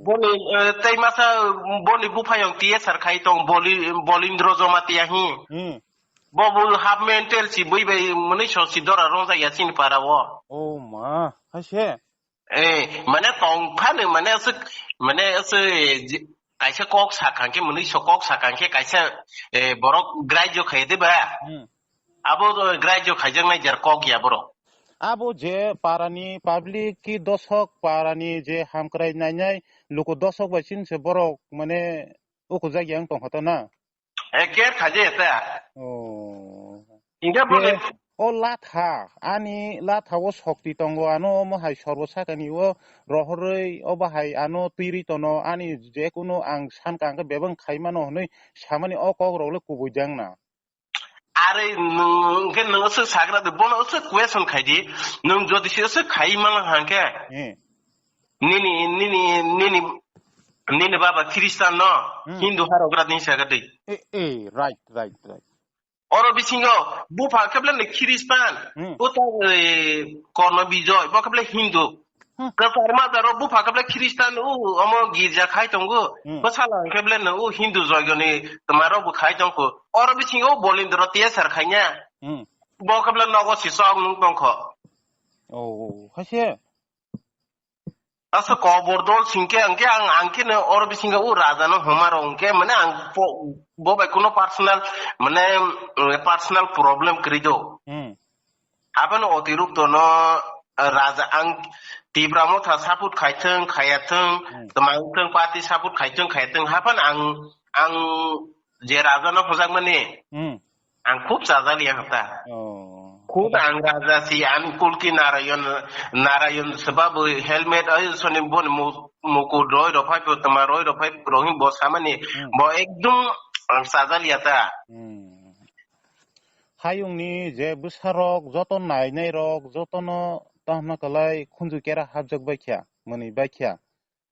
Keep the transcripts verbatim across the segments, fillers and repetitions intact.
Boni, eh, tei masa boni buphayong T S R khai tong Boli-, Bolindro Jamatia hi. Hmm. Bo bo half mental si bui bai mwnwi so si dora rongjak ya chini para o. Oh ma, hai se. Eh, mane tong phano mane aswk, mane aswk, eh, ji-, kaisa kok sakang khe mwnwi so kok sakang khe kaisa, eh, borok graijo khai de ba. Hmm. Abo, eh, graijo khaijaknai jer kok ya borok. Abo je parani public ki dosok parani je hamkrai nainai luku dosok bai chini se borok mane ukujak yang tong kha to na. Eh, care khaje ta. Oh. Inga Ke, bole. O latha, ani latha o shokti tongo, ano omo hai sorbo sakani o rohorwi, obo hai ano twirwi tono, ani jekunu ang sankha hwnkhe bebak khai mano hwnwi samani o kok rok le kubui jang na. Are nwng hwnkhe nwng aswk sagra de, bono aswk question khai di, nwng jodi se aswk khai mano hwnkhe. Hmm. Nini, nini, nini, nini baba Christian no, Hmm. Hindu harogra din saga de. Eh, eh, right, right, right. Oro bisingo bupha kebla ni Christian, Hmm. Uta, eh, Korno Bijoy, bo kebla Hindu. Hmm. Kwchar ma daro bupha kebla Christian, u, omo girja khai tongo. Hmm. Bwsala kebla no, u, Hindu joigoni tma rok bo khai tongkho. Oro bisingo Bolindro T S R khainya. Hmm. Bo kebla nogo si sok nung tongkho. Oh, oh, hai se. Asa kobor dol singke angke ang, angke no oro bisingo u raja no homa rok angke mane ang po-, bo bai kuno personal mane, mm, personal problem kri do. Hmm. Abano otirukto no, eh, raja ang Tipra Motha support khaithwng, khayathwng, Hmm. twmang thwng party support khaithwng, khayathwng, hapan ang, ang je raja no hojak mani, Hmm. Ang khub chajali ang ta. Oh. Khub ang raja si, ang Kulki Narayan, Narayan sebab helmet, ai, soni bon mu-, muku roi rok phai, tama roi rok phai, rohim bo samani, Hmm. Bo ekdum ang chajali ta. Hmm. Hayungni je bwsarok, joto nainairok, jotono tamo kwlai khunju kera hapjak bai kha, mwnwi bai kha.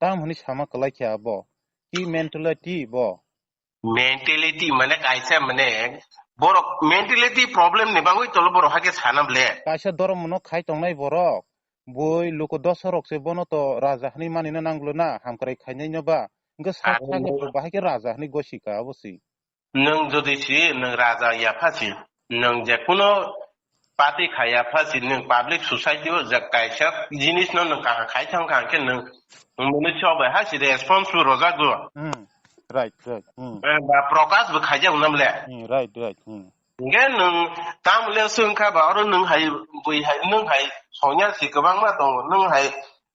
Tam hwnwi sama kwlai kha bo. Ki mentality bo. Mentality mane kaisa mane borok mentality problem ni bagwi tolo borok hake sana ble. Kaisa dhormo no khai tongnai borok. Boi luku dosa rok se bono to raja hwnwi manina nanglo na, hamkrai khainai no ba. Hwnkhe sak Aro sak no- rok bahai khe raja hwnwi gosi ka abo si. Nwng jodi si, nwng raja yapha si, nwng je kuno party khaya pha si, nwng public society o je kaisa jinis no nwng kaham khai thang kha, hwnkhe nwng, nwng mwnwi chok bai ha si response bo rojak go. Hmm. Right, right. Hmm. Eh, ba Prakash bo khaijak nam le. Hmm, right, right. Hmm. Hwnkhe nwng tam le swng kha ba oro nwng hai bui hai nwng hai songya si kwbangma tongo, nwng hai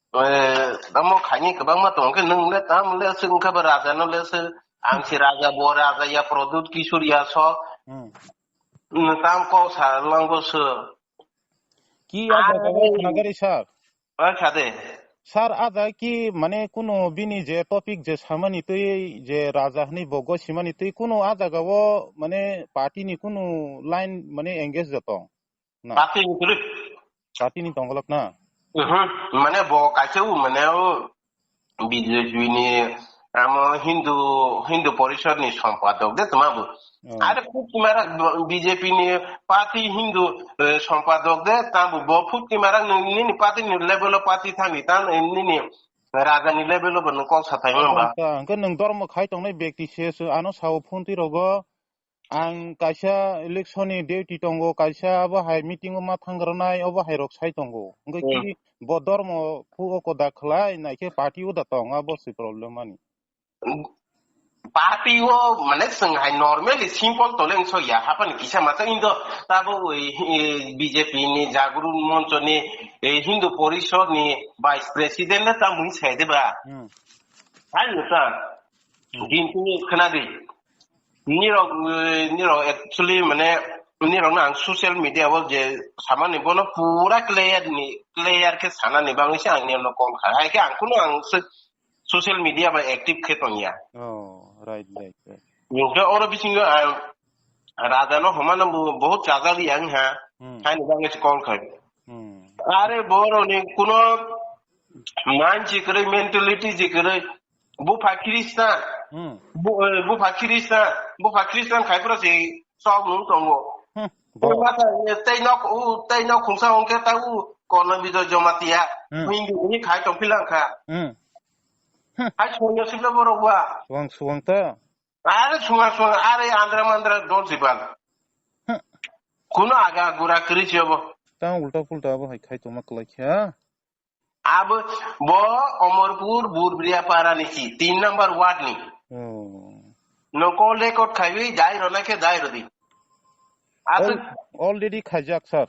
Eh, tamo khaini kwbangma tongkhe nwng le tam le swk wngkha ba raja no le swk. Ang si raja, bo raja ya, Pradyut Kishore ya so. Hmm. Nwng tam kok sa lango swk. Ki ah, a jaga o khna gari sir? Ah, sade. Sir, a jaga ki mane kunu bini je topic je samani twi je raja hwnwi bo gosimani twi kunu a jaga o mane party ni kunu line mane engage jotong? Na. Party ni kwrwi. Party ni tongolok na? Mhm. Mane bo kaisa u mane o B J P ni amo Hindu, Hindu Porishad ni sompadok de tma bo. Oh. Are khub kimara B J P ni party Hindu, eh, sompadok de tma bo, bo khub kimara nini party ni level o party thani tan nini raja ni level o bo nung kok sathai mamba. Hwnkhe nwng dormo khai tongnai bekti se, se ano sao phone twi rogo. Ang kaisa election ni duty tongo, kaisa abo hai meeting o ma thang rwnai, obo hai rok sai tongo. Hwnkhe Hmm. Ki bo dormo phu o koda khlai, naikhe party o da tong, abo se problem ani. Party o mane swng hai normally simple toleng so ya, hapan kisa masa indo tabo oi, eh, B J P ni Jagrut Moncho ni, eh, Hindu Porishad ni Vice President na tamung sai de ba. Hmm. Hai no ta. Hmm. Din tini khna di. Nirok, eh, nirok actually mane nirok no ang social media o je samani bono pura clear ni, clear khe sanani bagwi se ang nirok no call kha. Hai khe ang kuno ang se social media bai active khe tongya. Oh, right, right, right. Nungkhe oro bisingo ang raja no homano bo-, bohut chajali ang ha. Hmm. Haini bagwi se call khai. Hmm. Are boroni kuno manchi kwrwi, mentality ji kwrwi, bupha Christian, Hmm. bu-, eh, bupha Christian, bupha Christian khai phano se sok nung tongo. Hmm. Tei Bo. masa, eh, tei nok, u, tei nok khungsa hwnkhe ta u, Korno Bijoy Jamatia, Hmm. Hindu hwnwi khai tong philang kha. Hmm. Hmm. Hai songya sibla borok ba. Suang suang ta. Are suang suang, are andra mandra dol sibal. Hmm. Kuno aga gura kri siyobo. Tang ulta pulta abo hai khai tongma kwlai kha. Abo bo Omorpur Burbriya para ni si, tin number ward ni. Oh. No call record khaiwi dai rona khe dai rodi. Asu Al-, already khaijak, sir.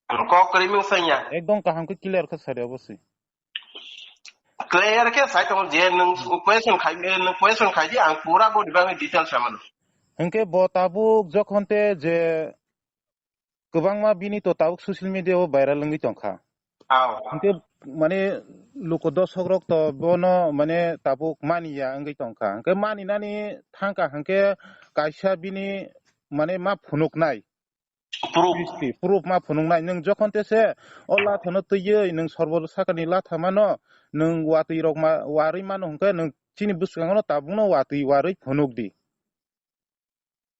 Kok rimung sanya. Ekdom kaham khe clear khe sari obo si. Clear khe sai tong je nung question khai, nung question khai di ang pura bo dibang detail samano. Hingke bo tabuk jokhon te je kwbangma bini to tabuk social media o viral wngwi tongkha. Aw. Hingke mane luko dosok rok to bono mane tabuk maniya wngwi tongkha. Hingke mani nani thangka hingke kaisa bini mane ma phunuknai. Proof. Proof ma phunuknai. Nwng jokhon te se o lathano twiwi nwng sorbo sakani latha mano, nwng watwi rok ma warwi mano hingke nwng chini bwskango no tabukno watwi warwi phunuk di.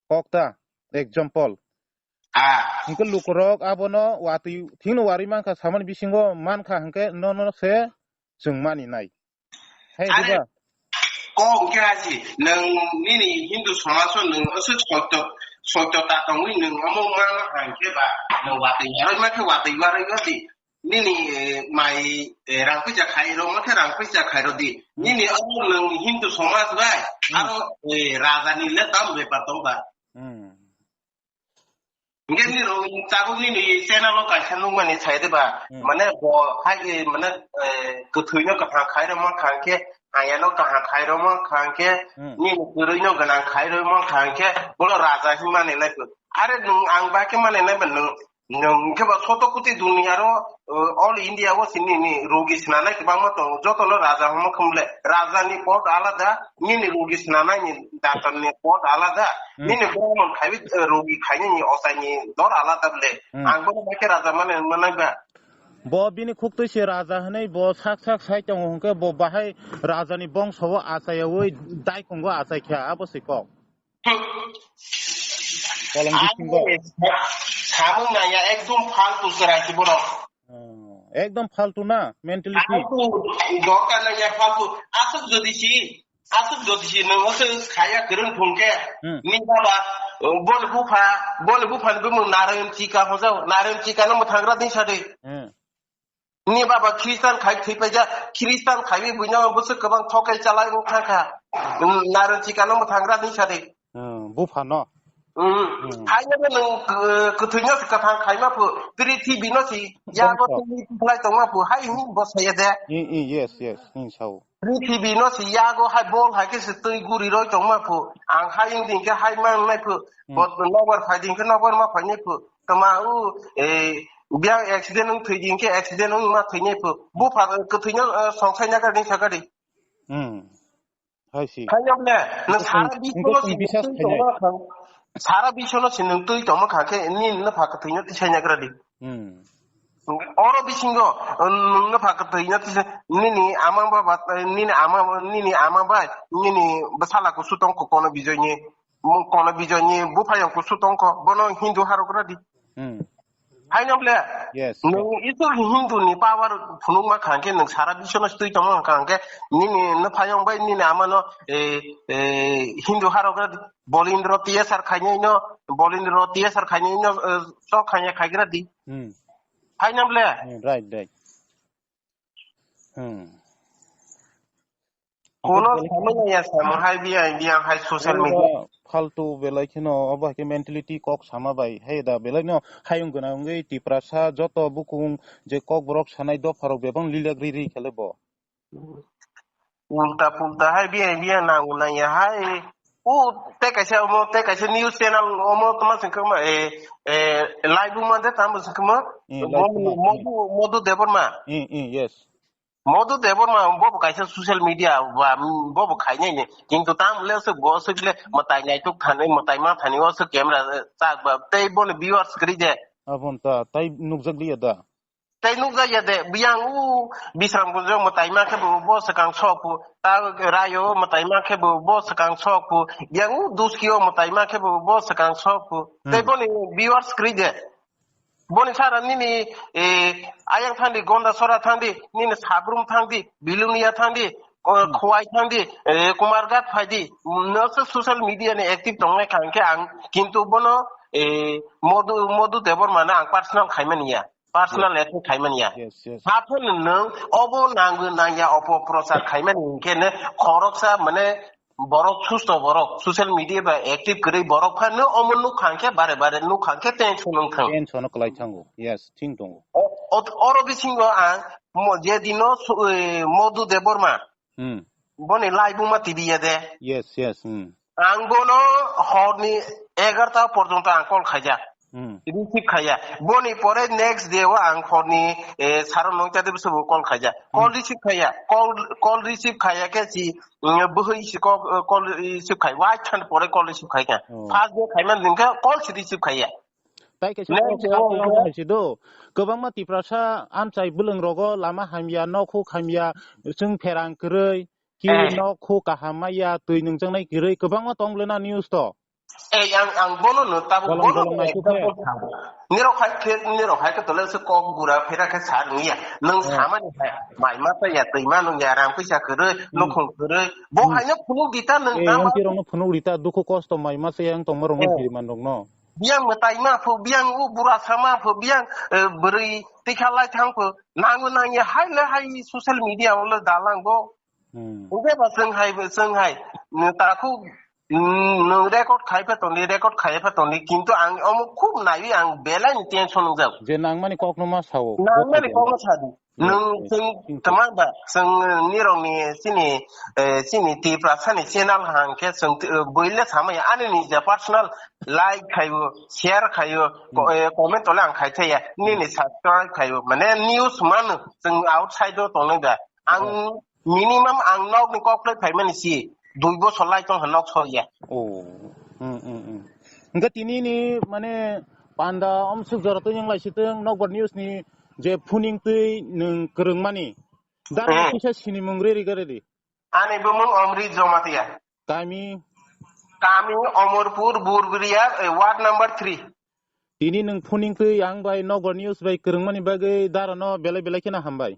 Kok ta, example. Ah. Hingke lukurok abono watwi thikno warwi mankha samani bisingo mankha hingke nono se chwng mani nai. Hai are, diba? Kok hingke hai si, nwng nini Hindu somaj o nwng aswk soito, soito ta tongwi nwng omo ma hingke ba, nwng watwi warwi mankhe watwi warwi di. Nini, eh, mai, eh, rang puisa khai rw mankhe rang puisa khai rw di. Hmm. Nini omo nwng Hindu somaj bai, hmm, aro, eh, raja ni le tam bepar tong ba. Hmm. Hingke nini tabuk nini channel o kaisa nukmani sai de ba? Hmm. Mane bo hai, eh, mane, eh, kwthwino kaham khai rw mankha hingke, ayano kaham khai rw mankha hingke, hmm, nini kwrwino gwnang khai rw mankha hingke, bono raja hinmani nai. Are nwng ang ba khe mani nai ba nwng, nwng khe ba soto koti duniya ro, eh, all India o sini ni rogi swnanai kwbangma tongo. Joto no raja hwnma khumle, raja ni pod alada, nini rogi swnanai ni doctor ni pod alada, hmm, nini brahman khaiwi, eh, rogi khainai ni ochai ni dor alada bole. Hmm. Ang bono bai khe raja mani manai ba. Bo bini khuktwi se raja hwnwi bo sak sak sai tongo hwnkhe bo bahai raja ni bongso o achaiyawi daikongo achai kha abo se kok. Hmm. Kolom bisingo. Samung naya ekdom faltu chwrai se borok. Oh, ekdom faltu na mentality. Faltu, dorkar naya faltu. Aswk jodi si, aswk jodi si nwng aswk khaya kwrwng thung khe. Hmm. Ni baba, boni bupha, boni bupha ni bumung Narayan Chika hojao. Narayan Chika no mwthangra din sa de. Hmm. Ni baba Christian khai thwi paijak, Christian khaiwi buino bwswk kwbang thokai chalai wng thangkha. Narayan Chika no mwthangra din sa de. Hmm, bupha no. Hmm. Hmm. Hai no nwng, eh, kwthwi no se kwthang khaima phu, prithibi no se yago twi lai tongma phu, hai hwnwi bo saya de. I, i, yes, yes, hwnwi sao. Prithibi no si yago hai bol hai khe se twi guri roi tongma phu. Ang hai wng ding khe hai ma wngnai phu. Hmm. Bo nobar phai ding khe nobar ma phainai phu. Tama u, eh, biyang accident wng thwi ding khe accident wng ma thwinai phu. Bupha kwthwi no, eh, song sai na kha ding sa kha di. Hmm. Hai si. Hai no ble, no sara bisho no si twi tongma kha. Sara bisho no si nwng twi tongma kha khe ni no pha kwthwi no twi sai na kha di. Hmm. Oro bisingo, nwng no pha kwthwi no tisa, nini ama baba, nini ama, nini ama bai, nini bwsala kusu tongkho kono bijoini, kono bijoini buphayong kusu tongkho, bono Hindu harogra di. Hmm. Hai no ble? Yes, nwng yes. Isor Hindu ni power phunukma kha hwnkhe, nwng sara bishono twi tongma kha hwnkhe, nini no phayong bai, nini ama no, eh, eh, Hindu harogra di. Bolindro T S R khainai no, Bolindro T S R khainai no, eh, sok khanya khaigra di. Hmm. Hai no ble? Hmm, right, right. Hmm. Kono samung ya samung hai biya, biya hai social media. Faltu belai kheno, obo hai khe mentality kok sama bai. Hai da belai no hayung gwnang wngwi Tiprasa joto bukung je kok borok sanai dopharok bebang lilak ri ri khele bo. Ulta pulta hai biya biya na unai ya hai. U te kaisa omo, te kaisa news channel omo tama singkama, eh, eh, live ma de tamo singkama. Eh, live Modu, ma. Modu, Modu Debbarma. Eh, eh, yes. Modu Debbarma bobo kaisa social media ba, mm, bobo khainai ni. Kintu tam le se bo se le matai nai tuk thani, matai ma thani o se camera, eh, chak ba. Tei boni viewers kri je. Abon ta, tai nukjak liya da. Tei nukjak ya de, biyang u Bisramganjo mwtai ma khe bo, bo swkang sok phu, ta Rayo mwtai ma khe bo, bo swkang sok phu, biyang u Duskio mwtai ma khe bo, bo swkang sok phu. Hmm. Tei boni viewers kri de. Boni sara nini, eh, ayang thangdi, Gonda Sora thangdi, nini Sabrum thangdi, Bilonia thangdi, Ko-, Hmm. Khowai thang di, eh, Kumar Ghat phai di. No se social media ni active tongnai kha hwnkhe ang, kintu bono, eh, Madhu, Madhu Debbarma no ang personal khaimani ya. Personal Yes. Attack khaimani ya. Yes, yes. Haphano nwng obo nangwi nangya opoprochar khaimani hwnkhe ne khoroksa mane borok susto borok social media ba active kwrwi borok phano omo nukha hwnkhe bare bare nukha hwnkhe tension wng thang. Tension kwlai thango. Yes, thing tongo. O, o, oro bisingo ang mo-, je dino su-, eh, Madhu Debbarma. Hmm. Boni live wngma T V ya de. Yes, yes, hmm. Ang bono horni egarta porjonto ang call khaijak. Hmm. Receive khaiya. Boni pore next day o ang horni, eh, saro noita de bwswk call khaijak. Call Hmm. receive khaiya. Call, call receive khaiya khe si, mm, bwhwi si call, call receive khai. Wai than pore call receive khaikha. Oh. First day khaiman din khe call si receive khaiya. Tai kaisa Next kok day o sabo ang khe hai si do. Kwbangma Tiprasa amchai bwlwng rogo lama hamya, nok huk hamya, chwng pherang kwrwi, ki Eh. Nok huk kaham maya, twi nwngjaknai kwrwi, kwbangma tong bwlena news to. Eh, ang, ang bono no tabuk Bolong, bono bolong no nai example khe. Thang. Nirok hai khe, nirok hai khe tole se kok gura phera khe sa nungya. Nwng Eh. Samani hai, mai ma ta ya, twi ma nung ya, rang pisa kwrwi, Hmm. Nukhung kwrwi. Bo Hmm. Haino phunuk dita nwng Eh, tama. Yong tirok no phunuk rita, dukhu kosto mai ma se yang tongma rok no Eh. Kiriman rok no. Biyang mwtai ma pho, biyang u bura sama pho, biyang, eh, bwrwi tikha lai thang pho, nango nangya hai le hai social media o le dalang bo. Hmm. Hwnkhe ba chwng hai, chwng hai, nw takhuk, mm, nwng record khai pha tongdi, record khai pha tongdi, kintu ang omo khub naiwi ang belai ni tension wngjak. Je nangmani kokno ma sao. Nangmani kokno sadi. Nwng chwng tama ba, chwng nirokni chini, eh, chini Tiprasani channel hang khe chwng, eh, buile samaya ani nija personal like khaio, share khaio, ko-, Hmm. eh, comment ole ang khai thaya, nini Hmm. Subscribe khaio, mane news mano chwng outside o tongnai da. Ang Hmm. Minimum ang nokni kok lai phaimani si, dui bosor lai tong ha nok soya. Oh. Hmm, hmm, hmm. Hwnkhe tini ni mane panda omsuk jora twi wng lai sitwng nokbar news ni je phuning twi nwng kwrwngmani. Dara Hmm. Kisa sinimung re riga re di. Ani bumung Omrit Jamatia. Kami? Kami Omorpur Burburia, eh, ward number three. Tini nwng phuning twi ang bai nokbar news bai kwrwngmani bagwi dara no belai belai kheno hambai.